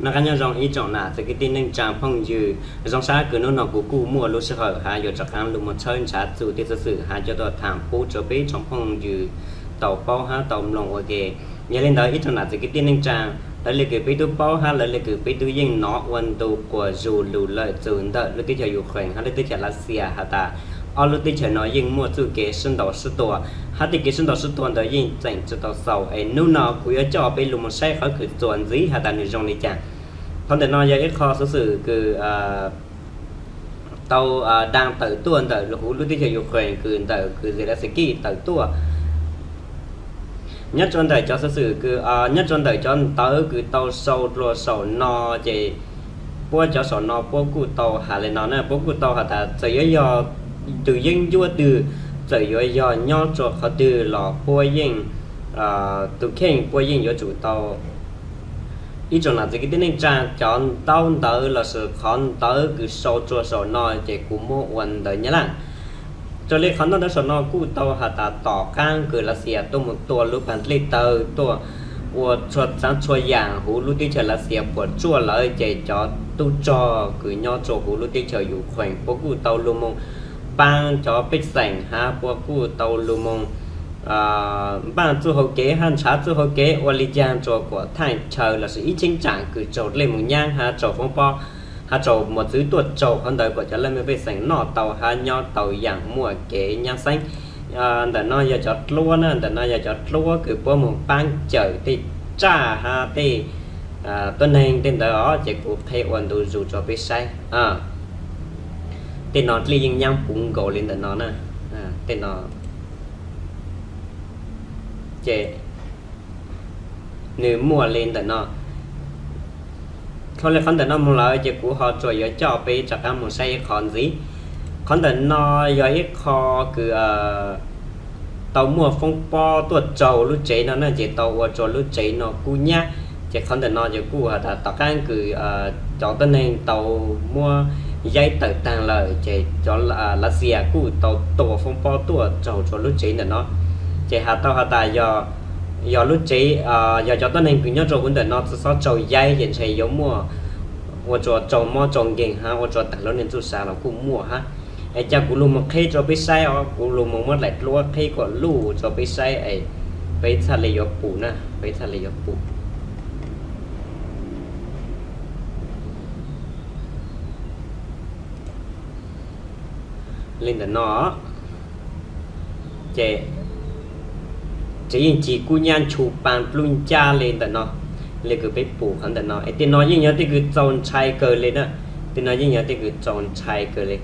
Noj qab nyob zoo ib tsoom nam txiv kwv tij neej tsaa phooj ywg, zoo sab kws hnub no kuv kuj muaj lub sij hawm has yuav rov qaab lug moog tshawb nrhav txug tej xuv xwm has coj tuaj thaam pub rua peb tsoom phooj ywg tau paub hab tau mloog ua ke. Yog le ntawd ib tsoom nam txiv kwv tij neej tsaa, lawv le kws peb tub paub hab lawv le kws peb tub yeej nov ua ntu quas zug lug lawm txug ntawm lub teb chaws Ukraine hab lub teb chaws Lav Xias has tas ob lub teb chaws no yeej muaj txuj kev sib ntaus sib tua, hab tej kev sib ntaus sib tua ntawd yeej tseem tsi tau xaus. Es hnub no kuv yuav coj peb lug moog saib qhov kws txuas ntxiv has tas nwg zoo le caag. Qhov ntawm no yog ib qho xuv xwm kws tau daa tawm tuaj ntawm huv lub teb chaws Ukraine kws ntawm kws Zelensky tawm tuaj nyob rua ntawm cov xuv xwm kws nyob rua ntawm cov ntawv kws tau sau dlua saum no, ces puab cov saum no puab kuj tau has le no na, puab kuj tau has tas txawm yuav yog tug yeeb ncuab twg, txawm yuav yog nyob rua qhov twg los puab yeej, tus kheej puab yeej yuav tsum tau. Ib tsoom nam txiv kwv tij neej tsaa, cov ntaub ntawv lossis qhov ntawv kws sau rua saum no ces kuv muab ua ntawv Nyab Laj. Raws le qhov ntaub ntawv saum no kuj tau has tas tom qaab kws Lav Xias tuaj moog tua lub paag dlej tawg tuaj ua txhua tsav txhua yaam huv lub teb chaws Lav Xias puam tsuaj lawm, ces cov tub rog kws nyob rua huv lub teb chaws Ukraine puab kuj tau lug moog paab cov pej xeem hab puab kuj tau lug moog npaaj txuj hauv kev hab nrhav txuj hauv kev ua le caag rua kuas thaaj chaw lossis ib cheeb tsam kws raug dlej moog nyaab hab raug foob pob hab raug mos txwv tuaj raug qhov ntawd kuas cov laj mej pej xeem noj tau hab nyob tau yaam muaj kev nyab xeeb. Ntawm no yog cov dluab na, ntawm no yog cov dluab kws puab moog paab cawm tej tsaj hab tej tuab neeg tej ntawd os, ces kuv qheb ua ntu zus rua peb saib. Tej no dlej yeej nyaab puv nkaus le ntawm no na. Tej no ces nwg muaj le ntawm no. Dhau le qhov ntawm no moog lawm ces kuv ho tsuas yuav coj peb rov qaab moog saib ib qho ntxiv. Qhov ntawm no yog ib qho kws tau muaj foob pob tuaj raug lub tsev no na, ces tau ua rua lub tsev no kub nyab. Ces qhov ntawm no ces kuj has tas tom qaab kws cov tuab neeg tau muab yaib tawm taag lawm, ces cov Lav Xias kuj tau tua foob pob tuaj raug rua lub tsev ntawm no. Ces has tau has tas yog lub tsev, yog cov tuab neeg kws nyob rua huv ntawm no tsi xob raug yaib ces ntshe yuav muaj ua rua raug mob raug nkeeg hab ua rua taag lub neej txuj sa los kuj muaj hab. Es ca kuv lug moog qheb rua peb saib os, kuv lug moog muab daim dluab qheb kom luj rua peb saib es peb txhaj le yuav pum na, peb txhaj le yuav pum le ntawm no. Ces tsev yeej cig kub nyab nchu paa dlub ncaj le ntawm no, le kws peb pum qhov ntawm no. Es tej no yeej yog tej kws txaus ntshai kawg le na, tej no yeej yog tej kws txaus ntshai kawg le.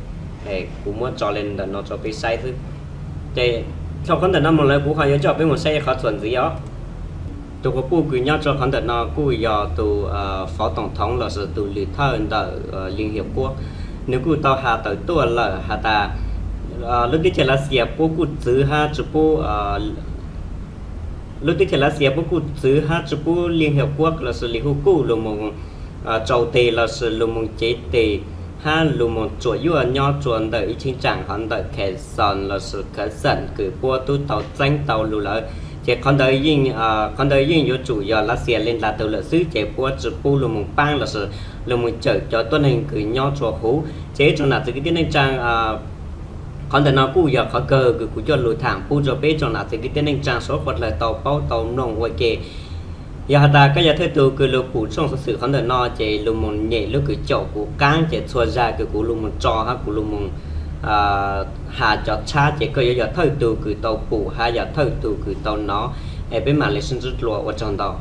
Kuv muab tso le ntawm no rua peb saib xwb. Ces dhau qhov ntawm no moog lawm kuv ho yuav coj peb moog saib ib qhov txuas ntxiv os. Tus quas puj kws nyob rua qhov ntawm no kuj yog tus phó tổng thống lossis tus lwm thawj ntawm Liên Hiệp Quốc. Nws kuj tau has tawm tuaj lawm has tas lub teb chaws Lav Xias puab kuj txwv hab tsi pub lub teb chaws Lav Xias puab kuj txwv hab tsi pub Liên Hiệp Quốc lossis Liv Huj Kuj lug moog rau tes lossis lug moog cev tes hab lug moog tsuam yuaj nyob rua ntawm ib cheeb tsam hov ntawm Kherson lossis Kherson kws puab tub tau txeeb tau lug lawm. Ces qhov ntawd yeej, qhov ntawd yeej yuav tsum yog Lav Xias le ntaag tug lawm xwb, ces puab tsi pub lug moog paab lossis lug moog cawm cov tuab neeg kws nyob rua huv. Ces ib tsoom nam txiv kwv tij neej tsaa, qhov ntawm no kuj yog qhov kawg kws kuv coj lug thaam pub rua peb tsoom nam txiv kwv tij neej tsaa suav quas dlawg tau paub tau mloog ua ke. Yog has tas koj yog thawj tug kws lug pum tshooj xuv xwm qhov ntawm no ces lug moog nyem lub kws caum kuv qaab, ces txhua zag kws kuv lug moog tso hab kuv lug moog has cov tshab ces koj yuav yog thawj tug kws tau pum hab yog thawj tug kws tau nov. Es peb mam le sib ntsib dlua, ua tsaug ntau.